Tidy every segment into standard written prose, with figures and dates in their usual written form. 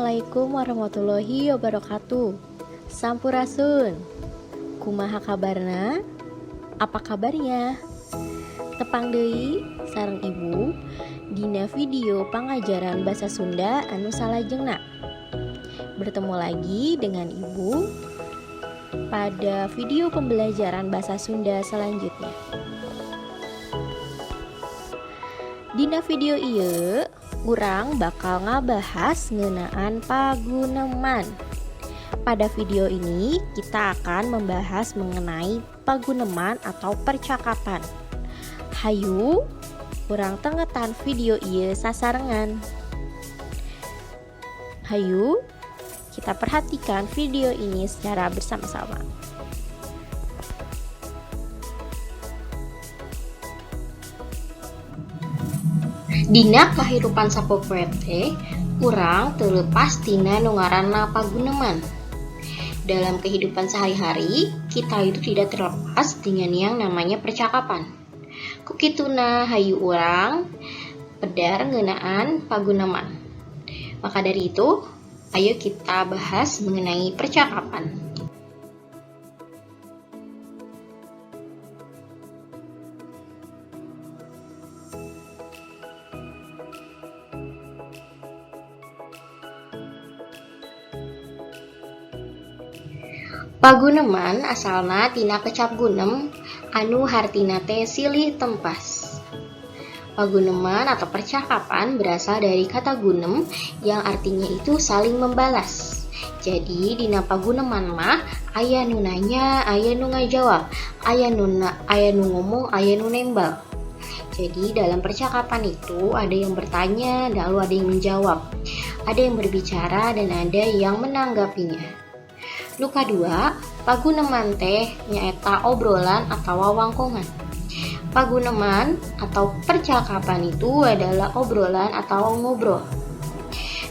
Assalamualaikum warahmatullahi wabarakatuh. Sampurasun. Kumaha kabarna? Apa kabarnya? Tepang deui sareng Ibu dina video pangajaran bahasa Sunda anu salajengna. Bertemu lagi dengan Ibu pada video pembelajaran bahasa Sunda selanjutnya. Dina video ieu urang bakal ngabahas ngeunaan paguneman. Pada video ini kita akan membahas mengenai paguneman atau percakapan. Hayu, urang tengetan video ieu sasarengan. Hayu, kita perhatikan video ini secara bersama-sama. Dina kahirupan sapopoe teh urang teu leupas tina nu ngaranna paguneman. Dalam kehidupan sehari-hari, kita itu tidak terlepas dengan yang namanya percakapan. Ku kituna, hayu urang pedar ngeunaan paguneman. Maka dari itu, ayo kita bahas mengenai percakapan. Paguneman asalna tina kecap gunem anu hartina teh silih tempas. Paguneman atau percakapan berasal dari kata gunem yang artinya itu saling membalas. Jadi dina paguneman mah aya nu nanya, aya nu ngajawab, aya nu ngomong, aya nu nembal. Jadi dalam percakapan itu ada yang bertanya, lalu ada yang menjawab. Ada yang berbicara dan ada yang menanggapinya. Nu kadua, paguneman teh nyaeta obrolan atau wawangkongan. Paguneman atau percakapan itu adalah obrolan atau ngobrol.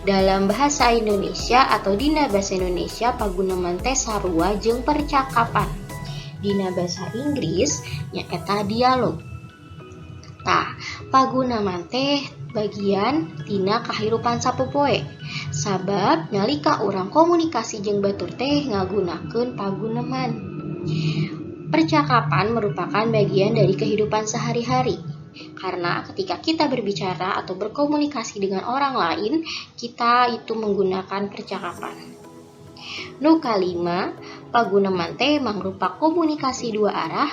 Dalam bahasa Indonesia atau dina bahasa Indonesia, paguneman teh sarua jeung percakapan. Dina bahasa Inggris nyaeta dialog. Tah, paguneman teh bagian tina kahirupan sapopoe. Sabab nalika urang komunikasi jeung batur teh ngagunakeun paguneman. Percakapan merupakan bagian dari kehidupan sehari-hari. Karena ketika kita berbicara atau berkomunikasi dengan orang lain, kita itu menggunakan percakapan. Nu kalima, paguneman teh mangrupa komunikasi dua arah,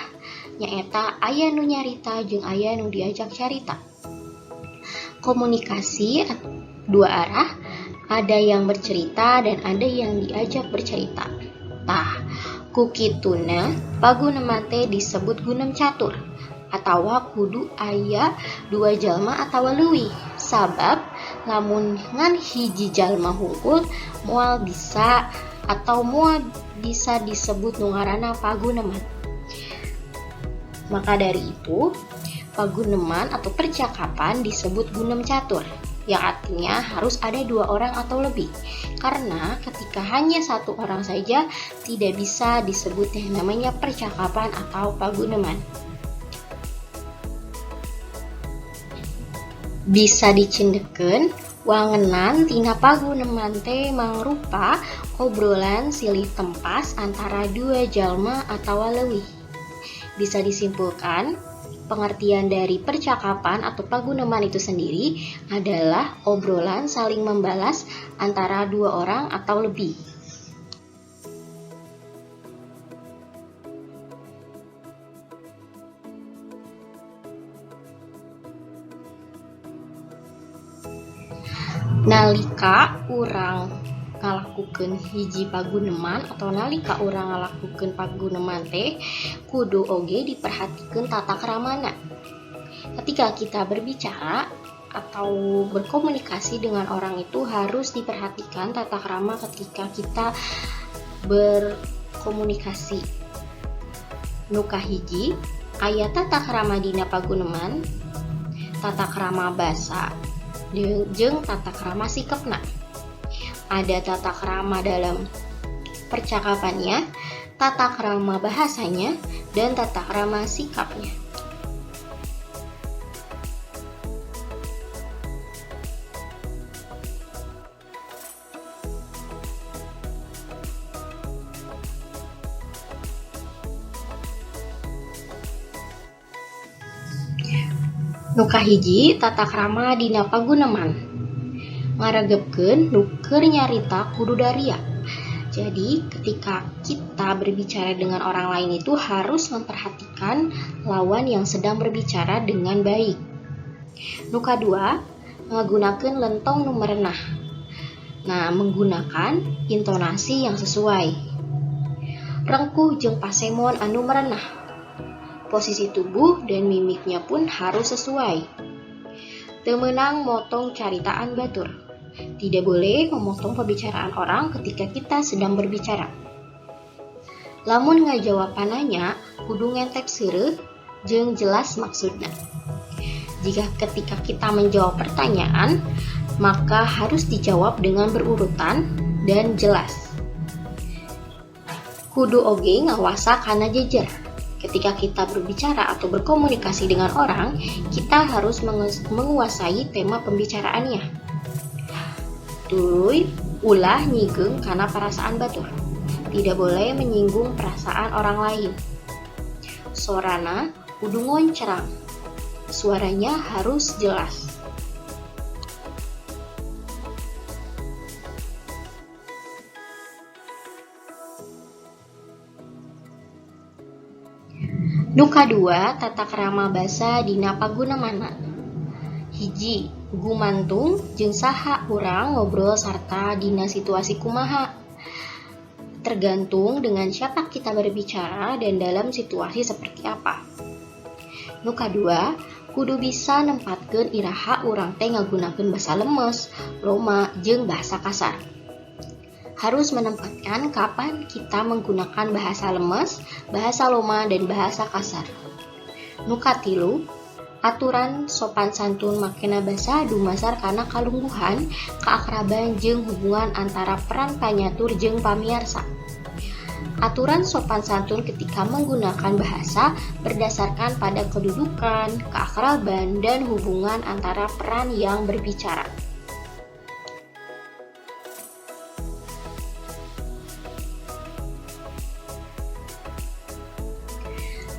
nyaeta aya nu nyarita jeung aya nu diajak carita. Komunikasi dua arah, ada yang bercerita dan ada yang diajak bercerita. Tah, ku kituna paguneman teh disebut gunem catur atawa kudu aya dua jalma atawa leuwih, sabab lamun ngan hiji jalma hungkul moal bisa atau moal bisa disebut nu ngaranna paguneman. Maka dari itu, paguneman atau percakapan disebut gunem catur, yang artinya harus ada dua orang atau lebih. Karena ketika hanya satu orang saja tidak bisa disebut yang namanya percakapan atau paguneman. Bisa dicindekkeun, wangenan tina paguneman teh mangrupa obrolan silih tempas antara dua jalma atawa leuwih. Bisa disimpulkan, pengertian dari percakapan atau paguneman itu sendiri adalah obrolan saling membalas antara dua orang atau lebih. Nalika urang ngalakukeun hiji paguneman atau nalika urang ngalakukeun paguneman teh kudu oge diperhatikeun tata kramana. Ketika kita berbicara atau berkomunikasi dengan orang itu harus diperhatikan tata krama ketika kita berkomunikasi. Nu kahiji, aya tata krama dina paguneman, tata krama basa, jeung tata krama sikepna. Ada tata krama dalam percakapannya, tata krama bahasanya, dan tata krama sikapnya. Nu kahiji, tata krama dina paguneman. Ngaregepkeun nu keur nyarita kudu daria. Jadi, ketika kita berbicara dengan orang lain itu harus memperhatikan lawan yang sedang berbicara dengan baik. Nu kadua, ngagunakeun lentong nu merenah. Nah, menggunakan intonasi yang sesuai. Rengkuh jeung pasemon anu merenah. Posisi tubuh dan mimiknya pun harus sesuai. Teu meunang motong caritaan batur. Tidak boleh memotong pembicaraan orang ketika kita sedang berbicara. Lamun ngajawab pananya, kudu ngentep seureuh jeung jelas maksudna. Jika ketika kita menjawab pertanyaan, maka harus dijawab dengan berurutan dan jelas. Kudu oge ngawasa kana jejer. Ketika kita berbicara atau berkomunikasi dengan orang, kita harus menguasai tema pembicaraannya. Tuluy, ulah nyinggung kana perasaan batur. Tidak boleh menyinggung perasaan orang lain. Sorana kudu ngoncerang. Suaranya harus jelas. Nu kadua, tata krama basa dina pagunemanna. Hiji, gumantung jeung saha urang ngobrol sarta dina situasi kumaha. Tergantung dengan siapa kita berbicara dan dalam situasi seperti apa. Nu kadua, kudu bisa nempatkeun iraha urang teh ngagunakeun basa lemes, loma, jeung bahasa kasar. Harus menempatkan kapan kita menggunakan bahasa lemes, bahasa loma, dan bahasa kasar. Nu katilu, aturan sopan santun makena basa dumasar kana kalungguhan, keakraban jeung hubungan antara peran panyatur jeung pamiarsa. Aturan sopan santun ketika menggunakan bahasa berdasarkan pada kedudukan, keakraban, dan hubungan antara peran yang berbicara.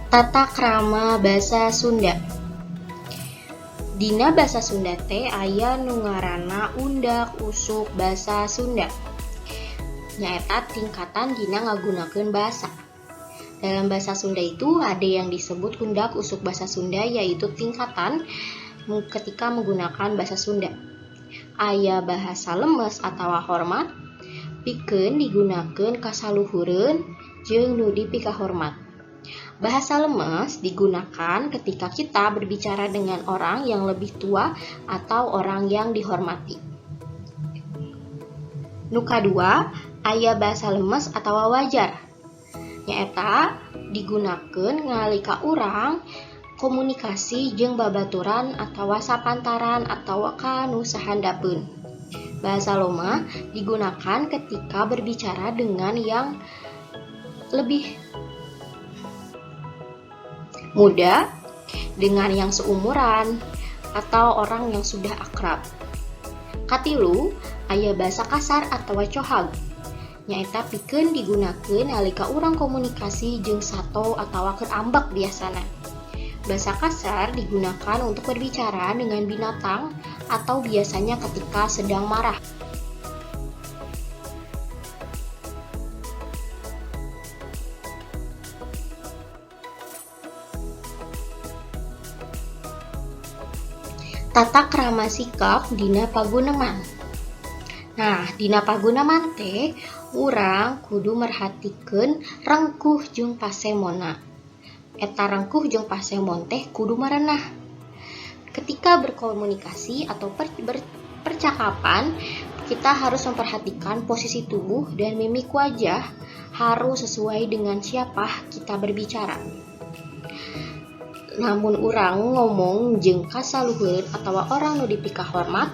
Tata krama basa Sunda. Dina basa Sunda teh aya nu ngaranna undak usuk basa Sunda. Nyaeta tingkatan dina ngagunakeun basa. Dalam bahasa Sunda itu ada yang disebut undak usuk bahasa Sunda, yaitu tingkatan ketika menggunakan bahasa Sunda. Aya bahasa lemes atau hormat, pikeun digunakeun kasaluhureun jeung nu dipikahormat. Bahasa lemes digunakan ketika kita berbicara dengan orang yang lebih tua atau orang yang dihormati. Nu kadua, aya bahasa lemes atau wajar. Nyaeta digunakeun nalika urang komunikasi jeung babaturan atawa sapantaran atawa ka nu sahandapeun. Bahasa loma digunakan ketika berbicara dengan yang lebih muda, dengan yang seumuran, atau orang yang sudah akrab. Katilu, aya bahasa kasar atau cohag. Nyaeta pikeun digunakeun nalika urang komunikasi jeung sato atawa keur ambek biasana. Bahasa kasar digunakan untuk berbicara dengan binatang atau biasanya ketika sedang marah. Tata krama sikap dina paguneman. Nah, dina paguneman teh urang kudu merhatikeun rengkuh jeung pasemonna. Eta rengkuh jeung pasemon teh kudu marenah. Ketika berkomunikasi atau percakapan, kita harus memperhatikan posisi tubuh dan mimik wajah harus sesuai dengan siapa kita berbicara. Lamun urang ngomong jeung kasaluhureun atawa orang nu dipikahormat,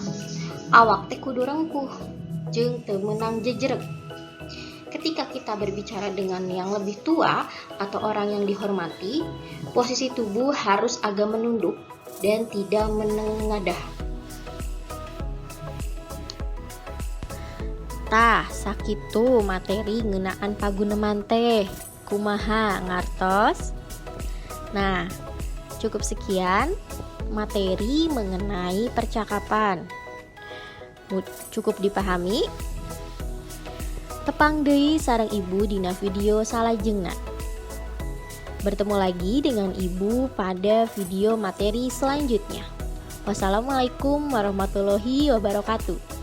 awak teh kudu rengkuh jeung teu meunang jejereg. Ketika kita berbicara dengan yang lebih tua atau orang yang dihormati, posisi tubuh harus agak menunduk dan tidak menengadah. Tah, sakitu materi ngeunaan paguneman teh. Kumaha, ngartos? Nah, cukup sekian. materi mengenai percakapan. Cukup dipahami? Tepang deui sareng Ibu dina video salajengna. Bertemu lagi dengan Ibu pada video materi selanjutnya. Wassalamualaikum warahmatullahi wabarakatuh.